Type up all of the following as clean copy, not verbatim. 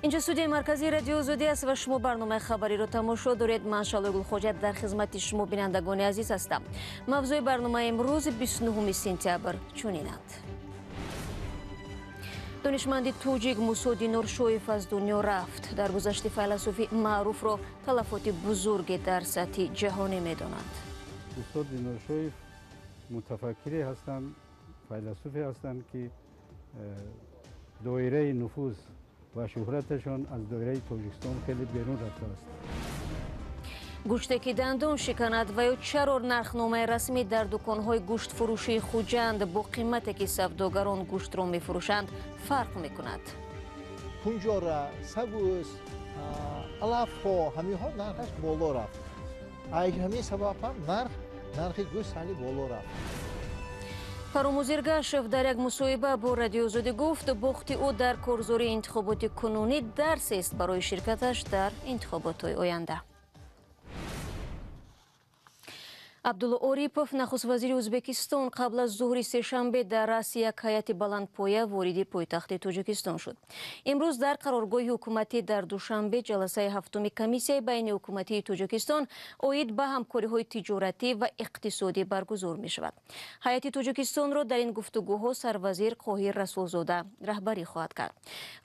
Инҷо студияи марказии Радиои Озодӣ аст ва шумо барномаи хабариро тамошо доред. Ман Шалои Гулхоҷа дар хизмати шумо бинандагони азиз ҳастам. Мавзӯи барномаи имрӯз 29 сентябр чунинанд. Донишманди тоҷик Мусо Диноршоев аз дунё рафт. Даргузашти файласуфи маъруфро талафоти бузурге дар сатҳи ҷаҳонӣ медонанд. Устод Диноршоев мутафаккире ҳастанд, файласуфе ҳастанд, ки доираи нуфуз ва шӯҳраташон аз доираи Тоҷикистон хеле берун рафтааст. Гӯште ки дандон шиканад ва ё чаро нархномаи расмӣ дар дуконҳои гӯштфурӯшии Хуҷанд бо қимате ки савдогарон гӯштро мефурӯшанд фарқ мекунад. Кунҷора, сабӯс, алафҳо, ҳаминҳо нархаш боло рафт. Ай ҳамин сабаб ҳам нархи гӯшт сали боло рафт. Фаромӯз Иргашев дар як мусоҳиба бо Радиои Озодӣ гуфт, бохти ӯ дар корзори интихоботи кунунӣ дарсест барои ширкаташ дар интихоботҳои оянда. Абдулло Орипов, нахуствазири Ӯзбекистон, қабл аз зуҳри сешанбе дар раъси як ҳайати баландпоя вориди пойтахти Тоҷикистон шуд. Имрӯз дар қароргоҳи ҳукуматӣ дар Душанбе ҷаласаи ҳафтуми комиссияи байниҳукуматии Тоҷикистон оид ба ҳамкориҳои тиҷоратӣ ва иқтисодӣ баргузор мешавад. Ҳайати Тоҷикистонро дар ин гуфтугӯҳо сарвазир Қоҳир Расулзода раҳбарӣ хоҳад кард.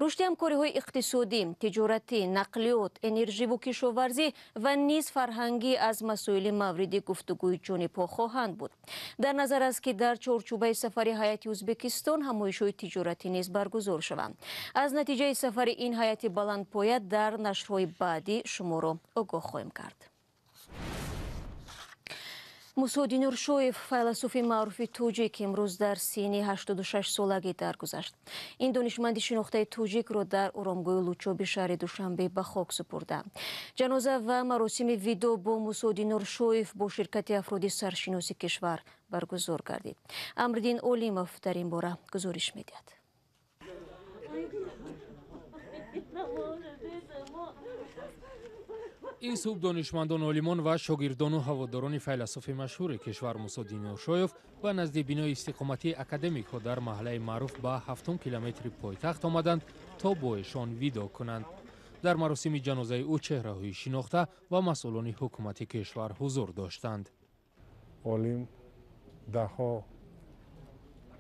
Рушди ҳамкориҳои иқтисодӣ, тиҷоратӣ, нақлиёт, энерживу кишоварзӣ ва низ фарҳангӣ аз масоили мавриди гуфтугӯ ҷонибҳо хоҳанд буд. Дар назар аст, ки дар чорчӯбаи сафари ҳайати Ӯзбекистон ҳамоишҳои тиҷоратӣ низ баргузор шаванд. Аз натиҷаи сафари ин ҳайати баландпоя дар нашрҳои баъдӣ шуморо огоҳ хоҳем кард. Мусо Диноршоев, файласуфи маъруфи тоҷик, имрӯз дар синни 86 солагӣ даргузашт. Ин донишманди шинохтаи тоҷикро дар оромгоҳи Лучоби шаҳри Душанбе ба хок супурданд. Ҷаноза ва маросими видо бо Мусо Диноршоев бо ширкати афроди саршиноси кишвар баргузор гардид. Амриддин Олимов дар ин бора гузориш медиҳад. Ин субҳ донишмандон, олимон ва шогирдону ҳаводорони файласуфи машҳури кишвар Мусо Диноршоев ба назди бинои истиқоматии академикҳо дар маҳаллаи маъруф ба 7 километри пойтахт омаданд то бо эшон видо кунанд. Дар маросими ҷанозаи ӯ чеҳраҳои шинохта ва масъулони ҳукумати кишвар ҳузур доштанд. Олим даҳҳо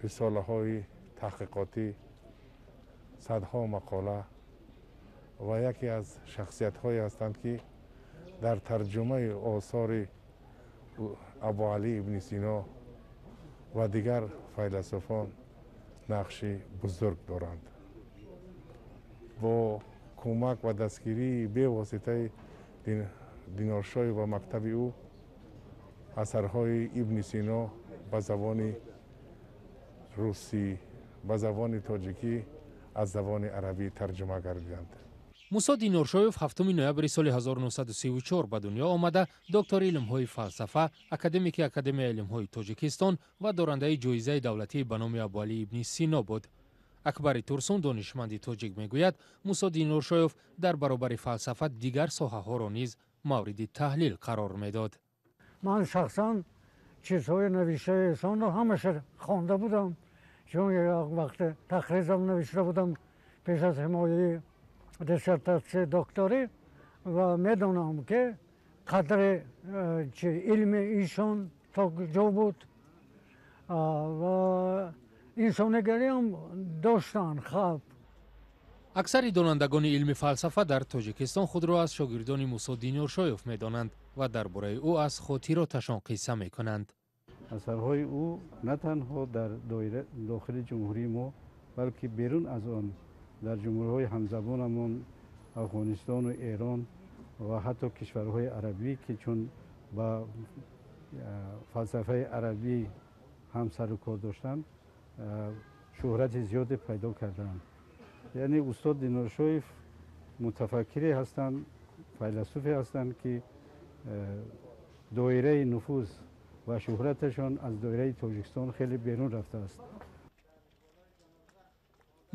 рисолаҳои таҳқиқотӣ, садҳо мақола ва яке аз шахсиятҳое ҳастанд, ки дар тарҷумаи осори Абуалӣ ибни Сино ва дигар файласуфон нақши бузург доранд. Бо кӯмак ва дастгирии бевоситаи Диноршоев ва мактаби ӯ асарҳои ибни Сино ба забони русӣ, ба забони тоҷикӣ, аз забони арабӣ тарҷума гардиданд. Мусо Диноршоев 7 ноябри соли 1934 ба дунё омада, доктори илмҳои фалсафа, академики Академияи илмҳои Тоҷикистон ва дорандаи ҷоизаи давлатӣ ба номи Абуалӣ ибни Сино буд. Акбари Турсун, донишманди тоҷик, мегӯяд, Мусо Диноршоев дар баробари фалсафа дигар соҳаҳоро низ мавриди таҳлил қарор медод. Ман шахсан чизҳои навиштаи эшонро ҳамаша хонда будам, чун як вақт тақризам навишта будам пеш аз ҳимояи диссертатсияи докторӣ ва медонам, ки қадри илми ишон то куҷо буд ва инсонигариам доштанд. Хаб аксари донандагони илми фалсафа дар Тоҷикистон худро аз шогирдони Мусо Диноршоев медонанд ва дар бораи ӯ аз хотироташон қисса мекунанд. Асарҳои ӯ на танҳо дар дохили ҷумҳурии мо, балки берун аз он дар ҷумҳуриҳои ҳамзабонамон Афғонистону Эрон ва ҳатто кишварҳои арабӣ, ки чун ба фалсафаи арабӣ ҳам сару кор доштанд, шӯҳрати зиёде пайдо карданд. Яъне устод Диноршоев мутафаккире ҳастанд, файласуфе ҳастанд, ки доираи нуфуз ва шӯҳраташон аз доираи Тоҷикистон хеле берун рафтааст.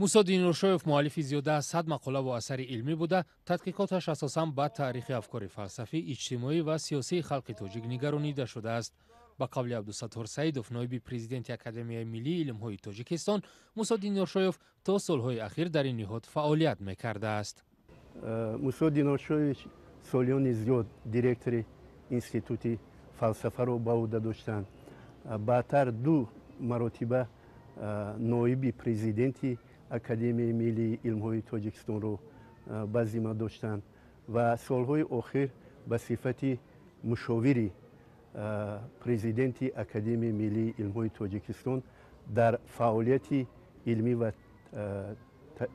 Мусо Диноршоев муаллифи зиёда аз 100 мақола ва асари илмӣ буда, тадқиқоташ асосан ба таърихи афкори фалсафӣ, иҷтимоӣ ва сиёсии халқи тоҷик нигаронида шудааст. Ба қавли Абдусаттор Саидов, ноиби президенти Академияи миллии илмҳои Тоҷикистон, Мусо Диноршоев то солҳои ахир дар ин ниҳод фаъолият мекардааст. Мусо Диноршоевич солиёни зиёд директори институти фалсафаро ба ӯҳда доштанд. Баъдтар ду маротиба ноиби президенти Академияи миллии илмҳои Тоҷикистонро ба зимма доштанд ва солҳои охир ба сифати мушовири президенти Академияи миллии илмҳои Тоҷикистон дар фаъолияти илмӣ ва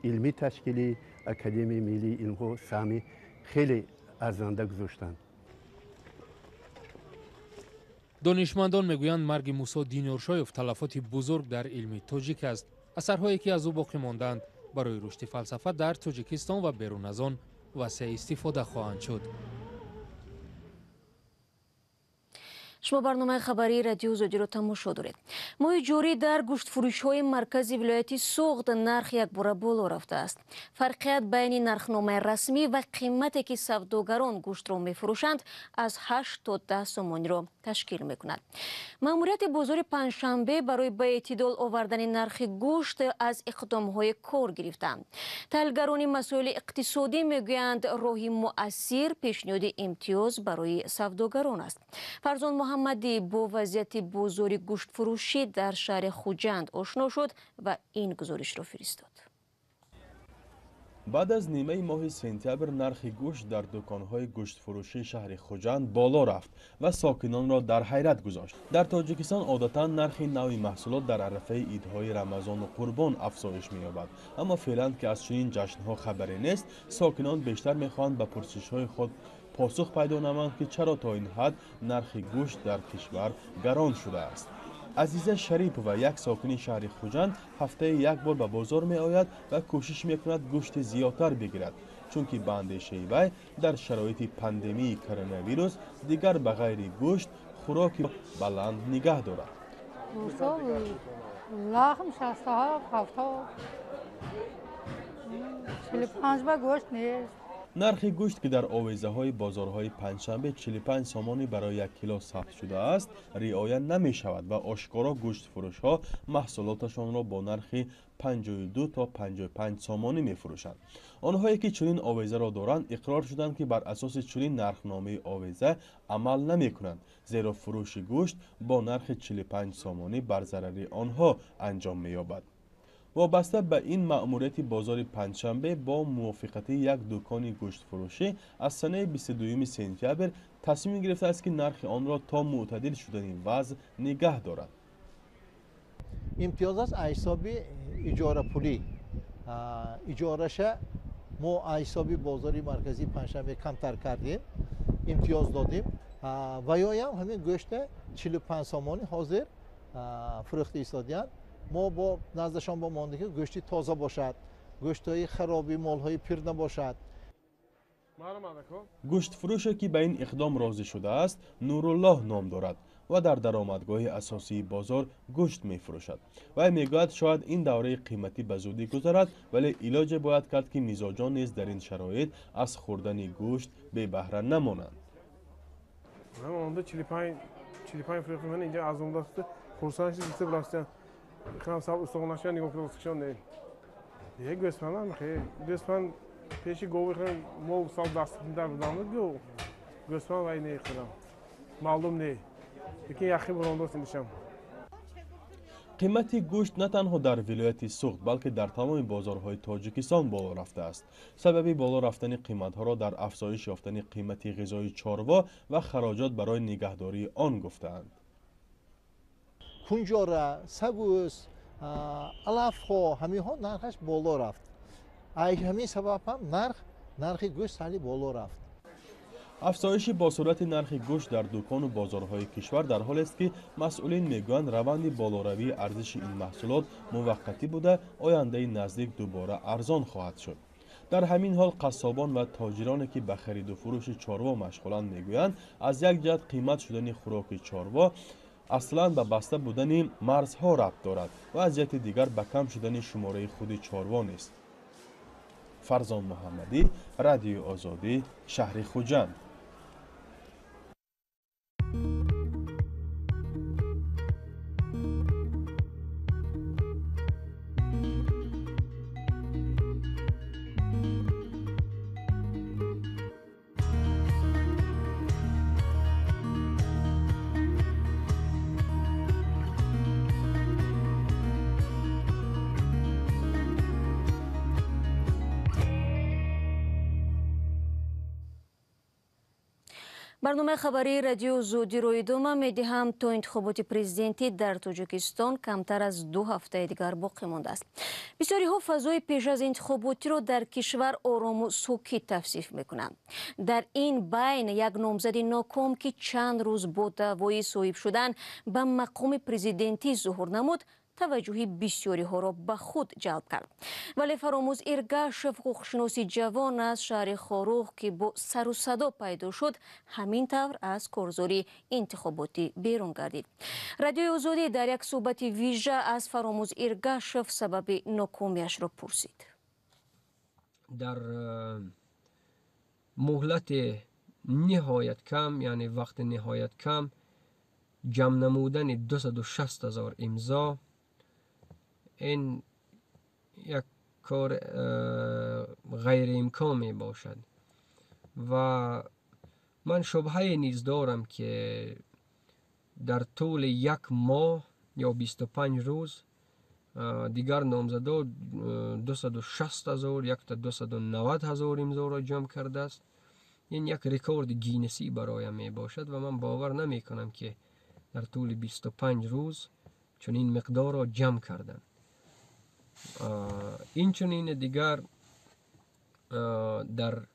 илмӣ ташкилии Академияи миллии илмҳо саҳми хеле арзанда гузоштанд. Донишмандон мегӯянд, марги Мусо Диноршоев талафоти бузург дар илми тоҷик аст. Асарҳое ки аз ӯ боқӣ мондаанд, барои рушди фалсафа дар Тоҷикистон ва берун аз он васеъ истифода хоҳанд шуд. Шумо барномаи хабарии Радио Озодиро тамошо доред. Моҳи ҷорӣ дар гӯштфурӯшҳои маркази вилояти Суғд нарх якбора боло рафтааст. Фарқият байни нархномаи расмӣ ва қимате ки савдогарон гӯштро мефурӯшанд, аз 8 то 10 сомониро ташкил мекунад. Маъмурияти бозори Панҷшанбе барои ба эътидол овардани нархи гӯшт аз иқдомҳои кор гирифтаанд. Таҳлилгарони масоили иқтисодӣ мегӯянд, роҳи муассир пешниҳоди имтиёз барои савдогарон аст. Фарзон Муҳаммадӣ бо вазъияти бозори гӯштфурӯшӣ дар шаҳри Хуҷанд ошно шуд ва ин гузоришро фиристод. Баъд аз нимаи моҳи сентябр нархи гӯшт дар дуконҳои гӯштфурӯшии шаҳри Хуҷанд боло рафт ва сокинонро дар ҳайрат гузошт. Дар Тоҷикистон одатан нархи нави маҳсулот дар арафаи идҳои Рамазону Қурбон афзоиш меёбад, аммо феълан ки аз чунин ҷашнҳо хабаре нест, сокинон бештар мехоҳанд ба пурсишҳои худ посух пайдо намоянд, ки чаро то ин ҳад нархи гӯшт дар кишвар гарон шудааст. Азиза Шарипова, як сокини шаҳри Хуҷанд, ҳафтаи як бор ба бозор меояд ва кӯшиш мекунад гӯшти зиёдтар бигирад, чунки ба андешаи вай дар шароити пандемияи коронавирус дигар ба ғайри гӯшт хӯроки баланд нигаҳ дорад. Лахм 67, 70, 45 ба гӯшт нест. Нархи гӯшт, ки дар овезаҳои бозорҳои Панҷшанбе 45 сомонӣ барои як кило сабт шудааст, риоя намешавад ва ошкоро гӯштфурӯшҳо маҳсулоташонро бо нархи 52 то 55 сомонӣ мефурӯшанд. Онҳое ки чунин овезаро доранд, иқрор шуданд, ки бар асоси чунин нархномаи овеза амал намекунанд, зеро фурӯши гӯшт бо нархи 45 сомонӣ бар зарари онҳо анҷом меёбад. Вобаста ба ин, маъмурияти бозори Панҷшанбе бо мувофиқати як дукони гӯштфурӯшӣ аз санаи 22 сентябр тасмим гирифтааст, ки нархи онро то мӯътадил шудани вазъ нигаҳ дорад. Имтиёз аст аз ҳисоби иҷорапулӣ. Иҷораша мо аз ҳисоби бозори марказии Панҷшанбе камтар кардем, имтиёз додем ва ёям ҳамин гӯшта 45 сомонӣ ҳозир фурӯхта истодиянд. Мо бо наздашон бо монда, ки гӯшти тоза бошад, гӯштҳои хароби, молҳои пир набошад. Гӯштфурӯше, ки ба ин иқдом розӣ шудааст, Нуруллоҳ ном дорад ва дар даромадгоҳи асосии бозор гӯшт мефурӯшад. Вай мегӯяд, шояд ин давраи қиматӣ ба зудӣ гузарад, вале илоҷе бояд кард, ки мизоҷон низ дар ин шароит аз хӯрдани гӯшт бебаҳра намонанд. Хам саб устог'онашга нигоҳ килосикшон не. Е гӯсфандам хе, гӯсфанд пеши гови хе мол сал дастдар будам гӯ. Гӯсфанд вай не хӯрам. Маълум не. Лекин яхи бурондост нишам. Қимати гӯшт на танҳо дар вилояти Суғд, балки дар тамоми бозорҳои Тоҷикистон боло рафтааст. Сабаби боло рафтани қиматҳоро дар афзоиш ёфтани қимати ғизои чорво ва хароҷот барои нигаҳдории он гуфтаанд. Кунҷора, сабӯс, алафҳо, ҳаминҳо нархаш боло рафт. Ҳамин сабаб ҳам нархи гӯшт сали боло рафт. Афзоиши босуръати нархи гӯшт дар дукону бозорҳои кишвар дар ҳолест, ки масъулин мегӯянд, раванди болоравии арзиши ин маҳсулот муваққатӣ буда, ояндаи наздик дубора арзон хоҳад шуд. Дар ҳамин ҳол қассобон ва тоҷироне, ки ба хариду фурӯши чорво машғуланд, мегӯянд, аз як ҷиҳат қимат шудани хӯроки чорво аслан ба баста будани марзҳо рабт дорад ва аз ҷиҳати дигар ба кам шудани шумораи худи чорво нест. Фарзон Муҳаммадӣ, Радиои Озодӣ, шаҳри Хуҷанд. Барномаи хабарии радио Озодиро идома медиҳам. То интихоботи президентӣ дар Тоҷикистон камтар аз 2 ҳафтаи дигар боқӣ мондааст. Бисёриҳо фазои пеш аз интихоботиро дар кишвар орому сукит тавсиф мекунанд. Дар ин байн як номзади ноком, ки чанд рӯз бо даъвои соҳиб шудан ба мақоми президентӣ зуҳур намуд, таваҷҷӯҳи бисёриҳоро ба худ ҷалб кард. Вале Фаромӯз Иргашев, ҳуқуқшиноси ҷавон аз шаҳри Хоруғ, ки бо сару садо пайдо шуд, ҳамин тавр аз корзори интихоботӣ берун гардид. Радиои Озодӣ дар як суҳбати вижа аз Фаромӯз Иргашев сабаби нокомиашро пурсид. Дар муҳлати ниҳоят кам, яъне вақти ниҳоят кам, ҷамъ намудани 260 ҳазор имзо ин як кор ғайриимкон мебошад ва ман шубҳае низ дорам, ки дар тӯли як моҳ ё 25 рӯз дигар номзадо 260 ҳазор, якта 290 ҳазор имзоро ҷамъ кардааст. Ин як рекорди гиннесӣ бароям мебошад ва ман бовар намекунам, ки дар тӯли 25 рӯз чунин миқдорро ҷамъ карданд. Инчунин дигар дар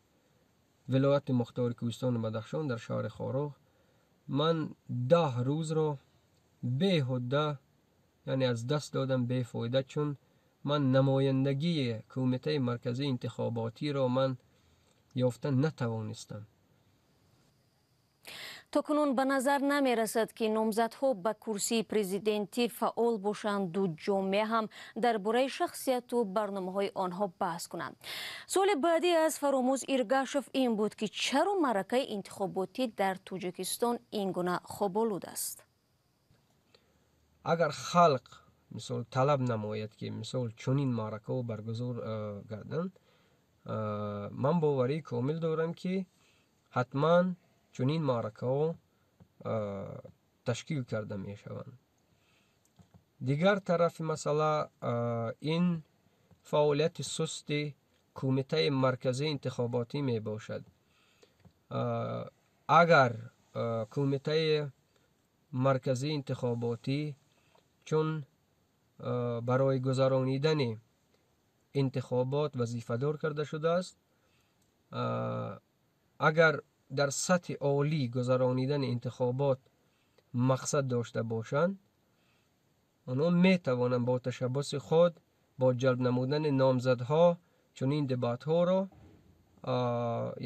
вилояти мухтори Кӯҳистони Бадахшон, дар шаҳри Хоруғ, ман 10 рӯзро беҳуда, яъне аз даст додам, бефоида, чун ман намояндагии Кумитаи марказии интихоботиро ман ёфта натавонистам. То кунун ба назар намерасад, ки номзадҳо ба курсии президентӣ фаъол бошанду ҷомеа ҳам дар бораи шахсияту барномаҳои онҳо баҳс кунанд. Суоли баъдӣ аз Фаромӯз Иргашев ин буд, ки чаро маъракаи интихоботӣ дар Тоҷикистон ин гуна хоболуд аст. Агар халқ мисол талаб намояд, ки мисол чунин маъракаҳо баргузор гарданд, ман боварии комил дорам, ки ҳатман чунин маъракаҳо ташкил карда мешаванд. Дигар тарафи масъала ин фаъолияти сусти Кумитаи марказии интихоботӣ мебошад. Агар Кумитаи марказии интихоботӣ чун барои гузаронидани интихобот вазифадор карда шудааст, агар дар сатҳи олӣ гузаронидани интихобот мақсад дошта бошанд, онҳо метавонанд бо ташаббуси худ, бо ҷалб намудани номзадҳо чунин дебатҳоро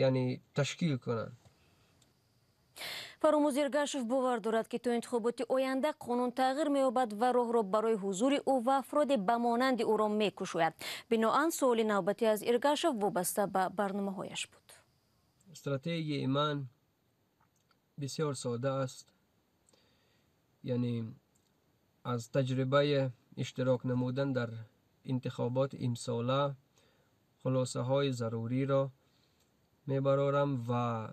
яъне ташкил кунанд. Фаромӯз Иргашев бовар дорад, ки то интихоботи оянда қонун тағйир меёбад ва роҳро барои ҳузури ӯ ва афроде ба монанди ӯро мекушояд. Биноан суоли навбатӣ аз Иргашев вобаста ба барномаҳояш буд. Стратегияи ман бисёр сода аст, яъне аз таҷрибаи иштирок намудан дар интихоботи имсола хулосаҳои заруриро мебарорам ва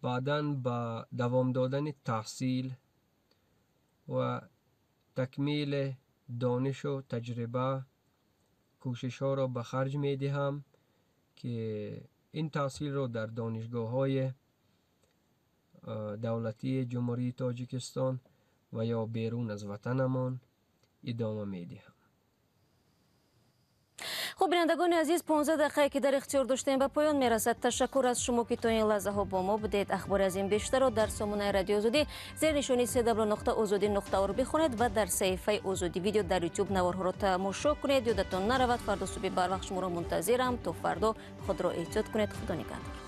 баъдан ба давом додани таҳсил ва такмили донишу таҷриба кӯшишҳоро ба харҷ медиҳам, ки ин таҳсилро дар донишгоҳҳои давлатии Ҷумҳурии Тоҷикистон ва ё берун аз ватанамон идома медиҳам. Хуб, бинандагони азиз, 15 дақиқае ки дар ихтиёр доштем ба поён мерасад. Ташаккур аз шумо, ки то ин лаҳзаҳо бо мо будед. Ахбори аз ин бештарро дар сомонаи Радиои Озодӣ зери нишони cw.ozodi.org бихонед ва дар саҳифаи Озодӣ видео дар ютуб наворҳоро тамошо кунед. Ёдатон наравад, фардо субҳи барвақт шуморо мунтазирам. То фардо худро эҳтиёт кунед. Худо нигаҳдор.